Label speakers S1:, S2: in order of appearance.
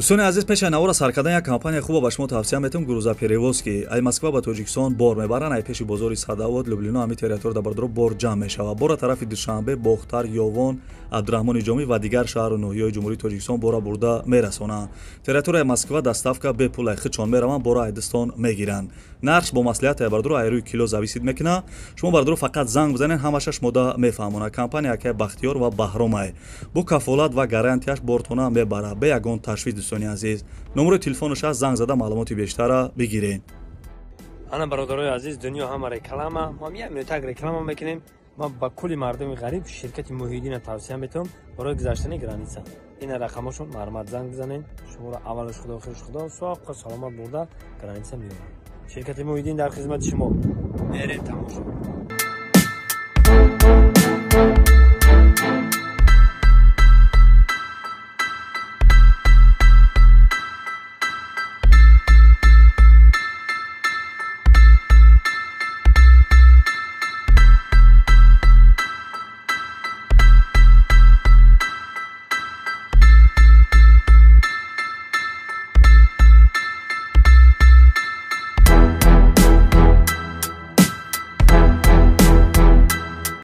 S1: Дӯстони азиз, пеши навора сар кардан як компания хуба ба шумо тавсия метавам: «Грузоперевозки». Ай Москва ба Тоҷикистон бор мебаранд. Ай пеши бозори Садовод, Люблино, ҳами территория дар бардоро бор ҷамъ мешавад. Бора тарафи Душанбе, Бохтар, Ёвон, Абдураҳмони Ҷомӣ ва дигар шаҳру ноҳияҳои Ҷумҳурии Тоҷикистон бора бурда мерасонанд. Территорияи Москва доставка бепул, ай худшон мераванд, бора айдистон мегиранд. Нархш бо маслиҳат, ай бардоро, ай рӯи кило зависит мекунад. Шумо, бардоро, фақат занг бизанед, ҳамаша шумода мефаҳмонад. Компания акай Бахтиёр ва Баҳромай бо кафолат ва гарантияш бортона мебарад, бе ягон ташвиш. Дӯстони азиз, номерои телефонаш аст, занг зада маълумоти бештара бигиред.
S2: Ана, бародарои азиз, дунё ҳама реклама. Мо як минутак реклама мекунем. Ма ба кулли мардуми ғариб ширкати Муҳиддина тавсия метавам барои гузаштани граница. Ина рақамошон, марҳамат, занг бизанед. Шуморо аввалаш Худо, охираш Худо, соққа саломат бурда граница меёрад. Ширкати Муҳиддин дар хизмати шумо. Мерем тамошо.